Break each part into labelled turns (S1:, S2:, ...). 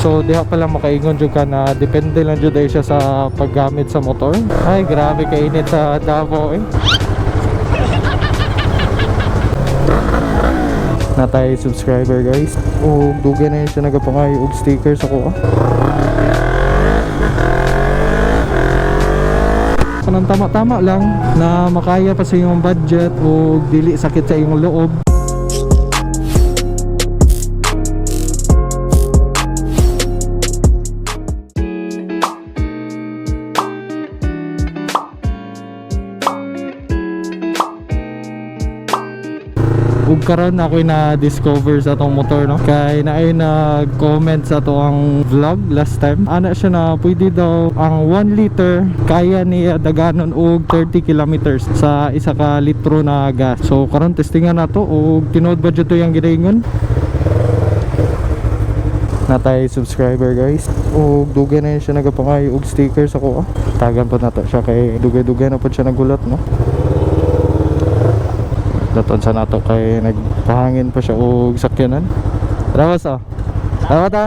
S1: So diha pa lang makaingon jud ka na depende lang jud ay siya sa paggamit sa motor. Ay, grabe kainit sa Davao eh. Na tayo subscriber, guys. O dugay na yun siya nagapangayo og stickers ako ah. Kanang tama-tama lang na makaya pa sa iyong budget o dili sakit sa iyong loob. Ug karon ako'y na-discover sa atong motor, no, kay naay nag-comment sa ato ang vlog last time. Ana siya na pwede daw ang 1 liter kaya niya daganon og 30 kilometers sa isa ka litro na gas. So karon testingan nato og tinuod ba jud to yang ginaingon. Na tayo subscriber, guys. Og dugay na yun siya nagapangayo og stickers ako ah. Tagan po nato siya kay dugay-dugay na po siya nagulat, no. Daton sa nato kay nagpahangin pa siya og sakyanan. Tara, boss, ah. Tara ta.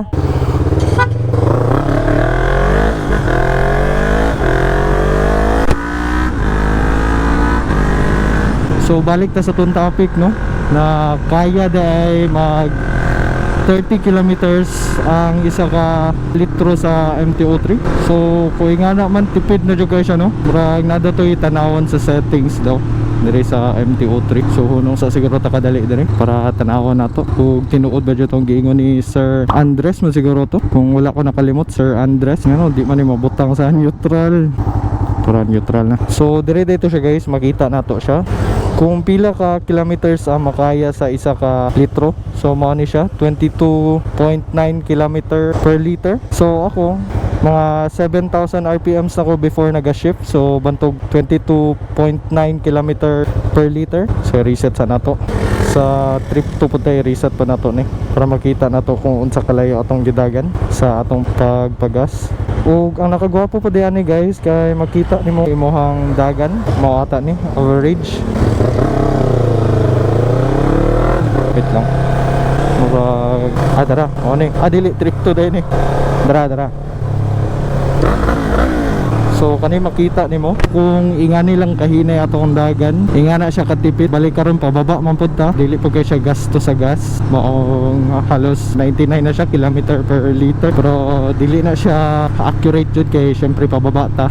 S1: So balik ta sa tong topic, no, na kaya day mag 30 kilometers ang isa ka litro sa MTO3. So kung nga naman tipid na jud kayo siya, no. Murag nada to'y tanawon sa settings daw dire sa MTO3. So hunong sa siguro ta kadali dire para tanawon nato kung tinuod ba jud tong giingon ni Sir Andres man siguro to. Kung wala ko nakalimot, Sir Andres, ngano di man ni mabutang sa neutral. Para neutral na. So dire dito siya, guys, makita nato siya kung pila ka kilometers ang makaya sa isa ka litro. So mao ni siya, 22.9 kilometer per liter. So ako mga 7,000 RPMs ako before naga-shift. So bantog 22.9 kilometer per liter. So reset sa nato. Sa trip 2 po tayo, reset pa nato ni para makita nato kung unsa kalayo atong gidagan sa atong pagpagas. Ug ang nakagwapo pa diyan ni, guys, kay makita nimo imuhang dagan, mao ata ni average. Wait lang. Murag ah, dara. O ni. Ah, dili trip 2 din ni. Dara, dara. So kani makita nimo kung ingani lang kahinay atong dagan, ingana siya katipid. Balik karon pababa man pud ta, dili pud kay siya gasto sa gas. Maong halos 99 na siya kilometer per liter, pero dili na siya accurate jud kay syempre pababa ta.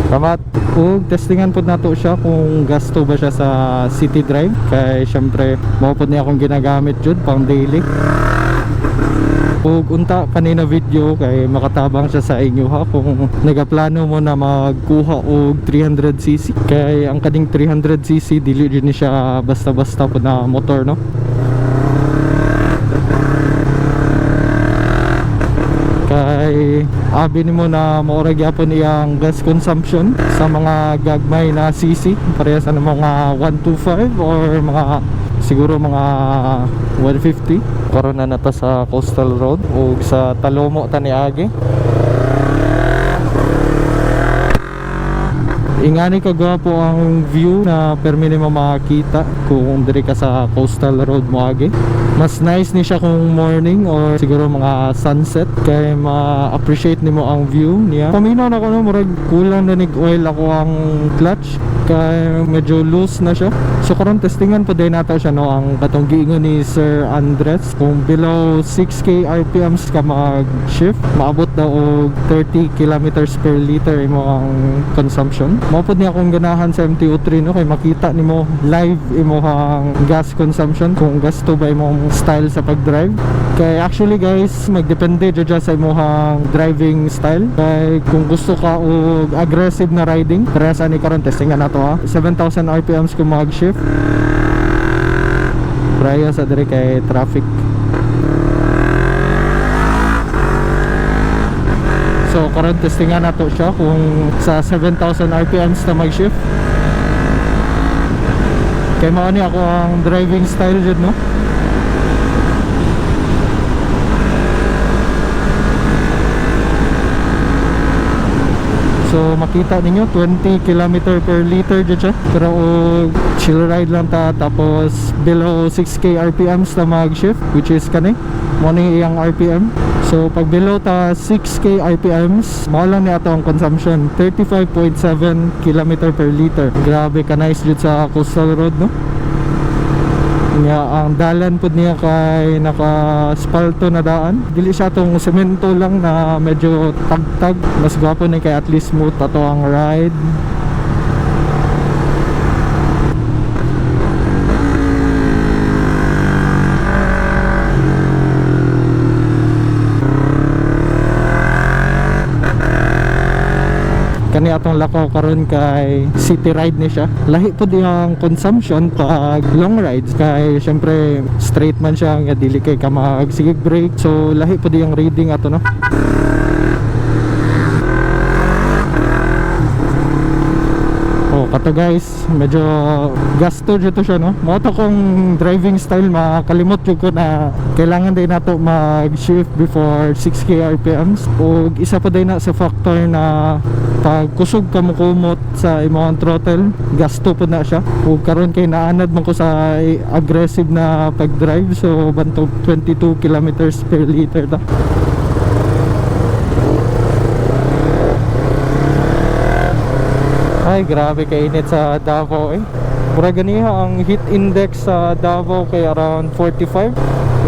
S1: Salamat. Ug testingan pud nato siya kung gasto ba siya sa city drive kay syempre mao pud ni akong ginagamit jud pang daily. Ug unta kanina video kay makatabang siya sa inyo ha kung nagaplano mo na magkuha og 300cc, kay ang kaning 300cc dili jud ni siya basta-basta pud na motor, no. Kay abi nimo na maura gyapon iyang gas consumption sa mga gagmay na CC, parehas sa mga 125 or mga siguro mga 150. Karon na nata sa Coastal Road ug sa Talomo ta niagi. Ingani kagwapo ang view na permi nimo makakita kung diri ka sa Coastal Road moagi. Mas nice ni siya kung morning or siguro mga sunset kay ma-appreciate nimo ang view niya. Paminaw na ko, no, murag kulang na nig oil ako ang clutch kay medyo loose na siya. So karon testingan po din nato siya, no, ang katong giingon ni Sir Andres, kung below 6K RPMs ka mag-shift, maabot daw og 30 kilometers per liter imo ang consumption. Mao pud ni akong ganahan sa MTO3, no, kay makita nimo live imong gas consumption kung gasto ba imong style sa pag-drive. Kay actually, guys, magdepende jud siya sa imong driving style. Kay kung gusto ka og aggressive na riding, parehas ani karon, testingan nato ha. 7,000 RPMs kung mag-shift. Praya sa dire kay traffic. So karon testingan nato siya kung sa 7,000 RPMs na mag-shift. Kay mao ni ako ang driving style jud, no. So makita ninyo 20 km per liter jud siya. Pero og chill ride lang ta, tapos below 6K RPMs na mag-shift, which is kani mo ni iyang RPM. So pag below ta 6K RPMs, mao lang ni ato ang consumption, 35.7 km per liter. Grabe ka nice jud sa coastal road, no? Nga ang dalan pud niya kay naka-spalto na daan. Dili siya tong semento lang na medyo tagtag. Mas gwapo ni kay at least smooth ato ang ride. Kani atong lakaw karon kay city ride ni siya. Lahi pud yung consumption pag long rides kay syempre straight man siya nga dili kay ka mag sige brake. So lahi pud yung reading ato, no? Oh, kato guys, medyo gasto jud to siya, no? Mao to kong driving style, makalimot jud ko na kailangan din nato mag-shift before 6K RPMs. Og isa pa din na sa factor na pag kusog ka mo kumot sa imong throttle, gasto pud na siya. Ug karon kay naanad man ko sa aggressive na pag-drive, so bantog 22 kilometers per liter ta. Ay, grabe kainit sa Davao eh. Mura ganiha ang heat index sa Davao kay around 45.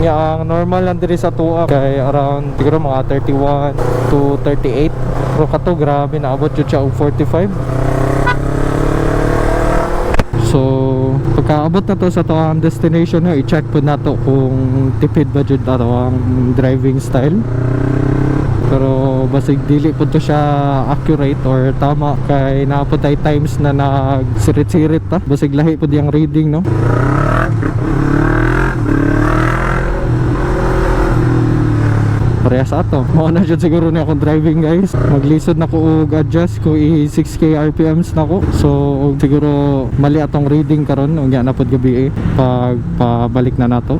S1: Nga ang normal lang diri sa tua kay around siguro mga 31 to 38. Pero kato grabe, naabot jud siya og 45. So, pagkaabot na to sa to ang destination, no, i-check po nato kung tipid ba jud ato ang driving style. Pero basig dili po to siya accurate or tama kay naa pod tay times na nagsirit-sirit ta. Basig lahi po diyang reading, no? Parehas ato. Mao na jud siguro ni akong driving, guys. Maglisod na ko og adjust ko, i 6K RPMs na ko. So og siguro mali atong reading karon, unya na pod gabi eh, pag pabalik na nato.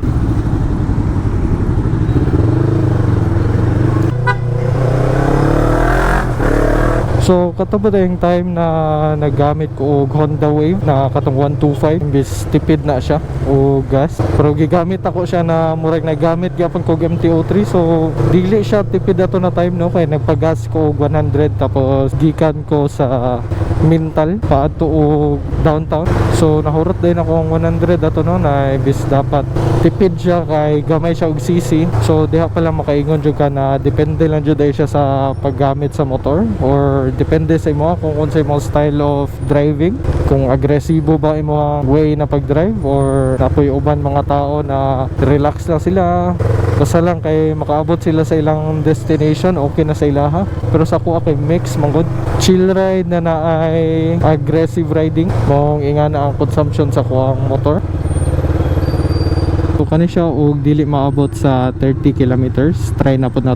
S1: So kato ba yung time na naggamit ko og Honda Wave na katong 125, imbis tipid na siya o gas, pero gigamit ako siya na murag naggamit gyapon ko og MT-03, so dili siya tipid ato na time, no, kay nagpagas ko og 100 tapos gikan ko sa Mintal paadto og downtown, so nahurot din ako ang 100 ato, no, na imbis dapat tipid siya kay gamay siya og CC. So diha pa lang makaingon jud ka na depende lang jud ay siya sa paggamit sa motor or depende sa imo kung unsay mo style of driving, kung agresibo ba imo way na pag-drive or napoy uban mga tao na relax lang sila, basta lang kay makaabot sila sa ilang destination, okay na sa ilaha. Pero sa ako kay mix man gud, chill ride na naay aggressive riding, maong ingana ang consumption sa kuang motor. So kani siya og dili maabot sa 30 kilometers. Try na pod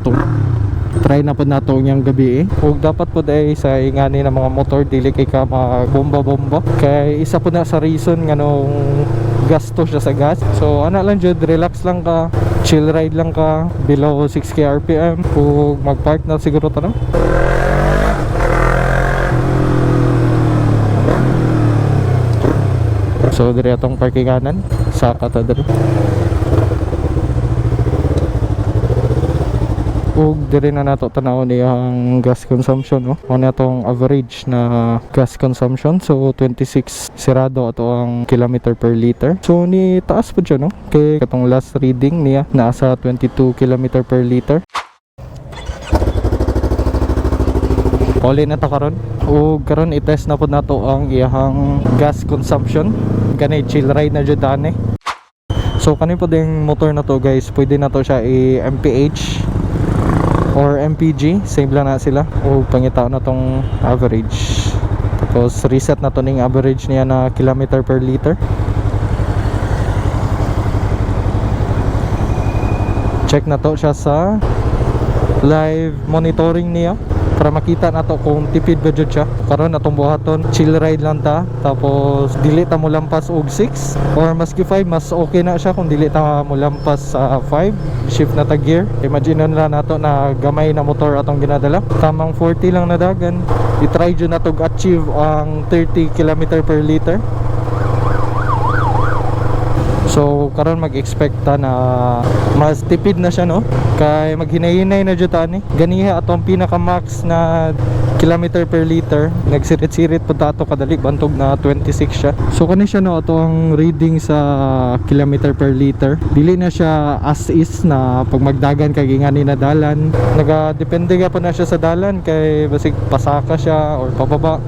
S1: nato niyang gabi eh. Ug dapat pod ay sa ingani ng mga motor dili kay ka magbomba-bomba kay isa pod na sa reason nganong gasto siya sa gas. So ana lang jud, relax lang ka, chill ride lang ka, below 6K RPM. Ug magpark na siguro ta, no? So diri atong parkinganan sa kata diri. Ug diri na nato tan-awon iyang gas consumption, no. Mao na atong average na gas consumption. So 26 sirado ato ang kilometer per liter. So ni taas pud siya, no, kay katong last reading niya nasa 22 kilometer per liter. Uli na to karon. Ug karon i-test na pud nato ang iyahang gas consumption. Kani chill ride na jud ani. So kani po ding motor na to guys, pwede na to siya i-MPH or MPG, same lang na sila. O pangita na tong average. Tapos reset na to ning average niya na kilometer per liter. Check na to siya sa live monitoring niya. Para makita nato kung tipid ba jud siya. Karon atong buhaton, chill ride lang ta. Tapos dili ta mo lampas og 6 or maski 5, mas okay na siya kung dili ta mo lampas sa 5. Shift na ta gear. Imagine na lang nato na gamay na motor atong ginadala. Tamang 40 lang na dagan. I-try jud nato achieve ang 30 km per liter. So karon mag-expect ta na mas tipid na siya, no, kay maghinay-hinay na jud ta ani. Ganiha atong pinaka max na kilometer per liter, nagsirit-sirit pud ta ato kadali, bantog na 26 siya. So kani siya, no, ato ang reading sa kilometer per liter. Dili na siya as is na pag magdagan kag ingani na dalan. Naga-depende pa na siya sa dalan kay basig pasaka siya or pababa.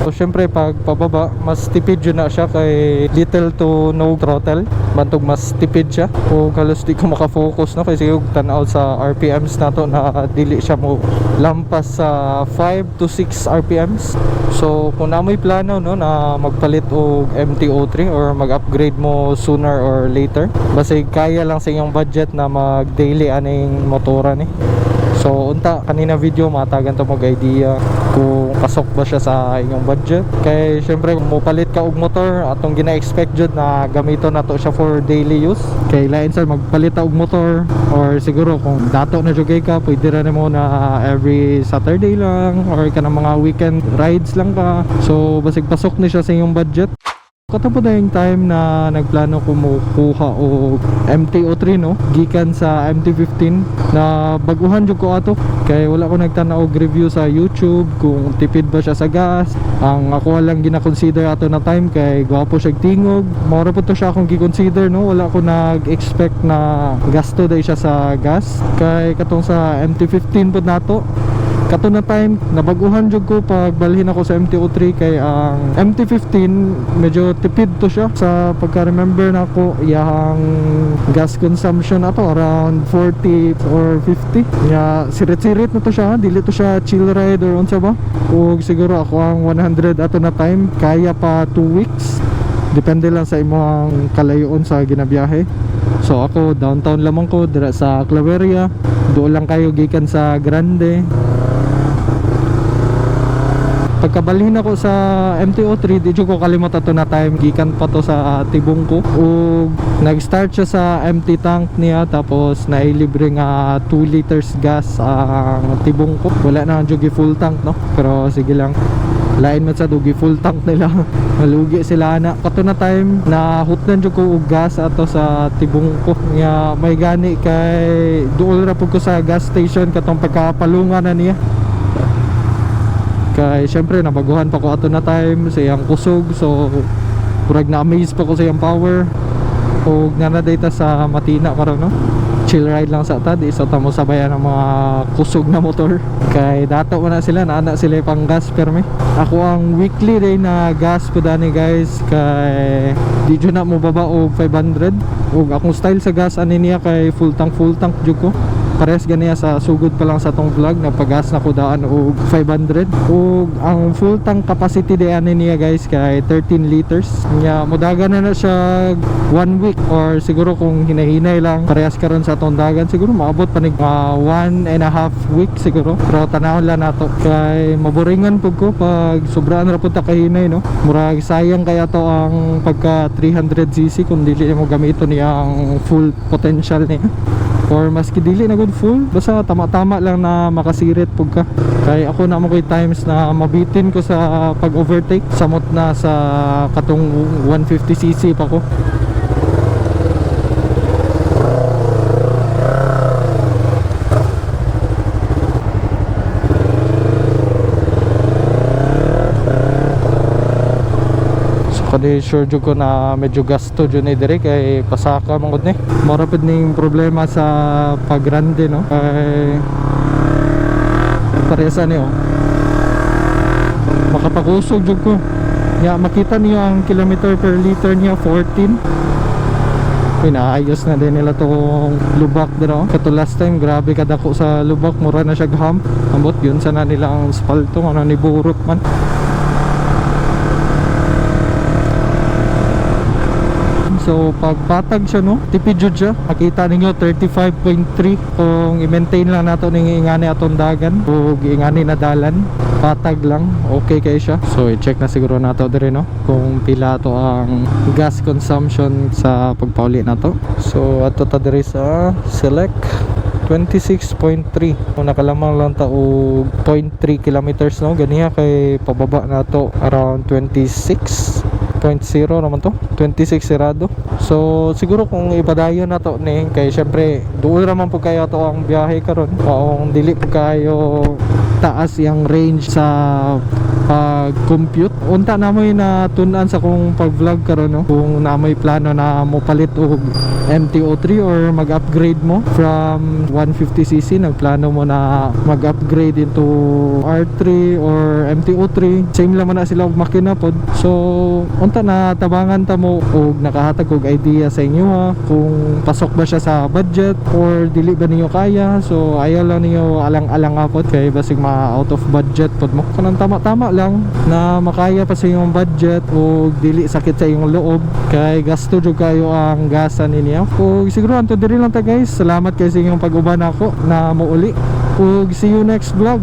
S1: So syempre pag pababa, mas tipid jud na siya kay little to no throttle. Bantog mas tipid siya. O halos di ko makafocus, no, kasi og tan-aw sa RPMs nato na dili siya mo lampas sa 5 to 6 RPMs. So kung naa moy plano, no, na magpalit og MT-03 or mag-upgrade mo sooner or later, basig kaya lang sa inyong budget na mag daily aning motora ni. So unta kanina video matagan to mag idea kung pasok ba siya sa inyong budget. Kay syempre kung mopalit ka og motor, atong gina-expect jud na gamiton nato siya for daily use. Kay lain sa magpalit ta og motor or siguro kung dato na jud kay ka, pwede ra nimo na every Saturday lang or kanang mga weekend rides lang ka. So basig pasok ni siya sa inyong budget. Kato na yung time na nagplano ko mo kuha og MT-03, no, gikan sa MT-15 na baguhan jud ko ato kay wala ko nagtan-aw og review sa YouTube kung tipid ba siya sa gas. Ang ako lang gina-consider ato na time kay gwapo siya tingog. Mao ra pud to siya akong gi-consider, no. Wala ko nag-expect na gasto dai siya sa gas kay katong sa MT-15 pud nato. Kato na time nabaguhan jud ko pagbalhin ako sa MT-03 kay ang MT-15 medyo tipid to siya. Sa pagka-remember na ako, iyahang gas consumption ato around 40 or 50 nya. Sirit-sirit na to siya, ha? Dili to siya chill ride or unsa ba. Ug siguro ako ang 100 ato na time kaya pa 2 weeks, depende lang sa imong kalayoon sa ginabiyahe. So ako downtown lamang ko dira sa Claveria, doon lang kayo gikan sa Grande. Pagkabalhin ako sa MT-03, di jud ko kalimot ato na time, gikan pa to sa Tibungko ug nag-start siya sa empty tank niya, tapos nailibre nga 2 liters gas ang Tibungko. Wala na ang full tank, no, pero sige lang, lain man sa dugi full tank nila, malugi sila na. Kato na time na hutdan jud ko og gas ato sa Tibungko nga may gani kay duol ra pud ko sa gas station katong pagkapalungan na niya, kay syempre nabaguhan pa ko ato na time sa iyang kusog. So murag na amaze pa ko sa iyang power. Ug naa na data sa Matina karon, no. Chill ride lang sa ta, di sa tamo sabayan ng mga kusog na motor kay dato man na sila, naa sila pang gas permi. Ako ang weekly day na gas ko dani, guys, kay di jud na mo baba og 500. Ug akong style sa gas ani niya kay full tank jud ko. Parehas ganiya sa sugod pa lang sa tong vlog, nagpagas na ko daan og 500. Ug ang full tank capacity di ani niya, guys, kay 13 liters nya. Modagan na na siya one week or siguro kung hinahinay lang parehas karon sa atong dagan, siguro maabot pa nig 1.5 week siguro. Pero tanawon lang nato kay maboringan pud ko pag sobraan ra pud ta kahinay, no. Murag sayang kaya to ang pagka 300 cc kung dili mo gamiton niya ang full potential niya, or maski dili na good full, basta tama-tama lang na makasirit pug ka. Kay ako na mo koy times na mabitin ko sa pag overtake, samot na sa katong 150 cc pa ko. So kadi sure jud ko na medyo gasto jud ni diri kay pasaka man gud ni. Mao ra pud ning problema sa paggrande, no, kay parehas ani oh, makapakusog jud ko nya. Makita niyo ang kilometer per liter niya, 14. Pinaayos na din nila tong lubak dito. Kato last time, grabe kadako sa lubak, mura na siya hump. Ambot yun sana nila ang spalto ano ni burot man. So pagpatag siya, no, tipid jud siya. Makita ninyo, 35.3 kung i-maintain lang nato ning ingani atong dagan ug ingani na dalan, patag lang, okay kay siya. So i-check na siguro nato diri, no, kung pila to ang gas consumption sa pagpauli nato. So ato ta diri sa select, 26.3. Kung nakalamang lang ta og 0.3 kilometers, no, ganiha kay pababa nato around 26.0 naman to, 26 sirado. So siguro kung ipadayon na to ni, kay syempre duol raman po kayo to ang biyahe karon, maong dili po kayo taas yung range sa pag-compute. Unta na mo'y natun-an sa kong pag-vlog karon, no, kung na mo'y plano na mo palit og MT-03 or mag-upgrade mo from 150cc, nagplano mo na mag-upgrade into R3 or MT-03, same lang man na sila og makina pod. So unta na tabangan ta mo og nakahatag og idea sa inyo ha, kung pasok ba siya sa budget or dili ba ninyo kaya. So ayaw lang ninyo alang-alang pod kay basig ma out of budget pod mo. Kanang tama-tama lang na makaya pa sa inyong budget o dili sakit sa inyong loob kay gasto jud kayo ang gasa ninyo. Ug siguro anto diri lang ta, guys. Salamat kay sa inyong pag-uban nako na mouli ug see you next vlog.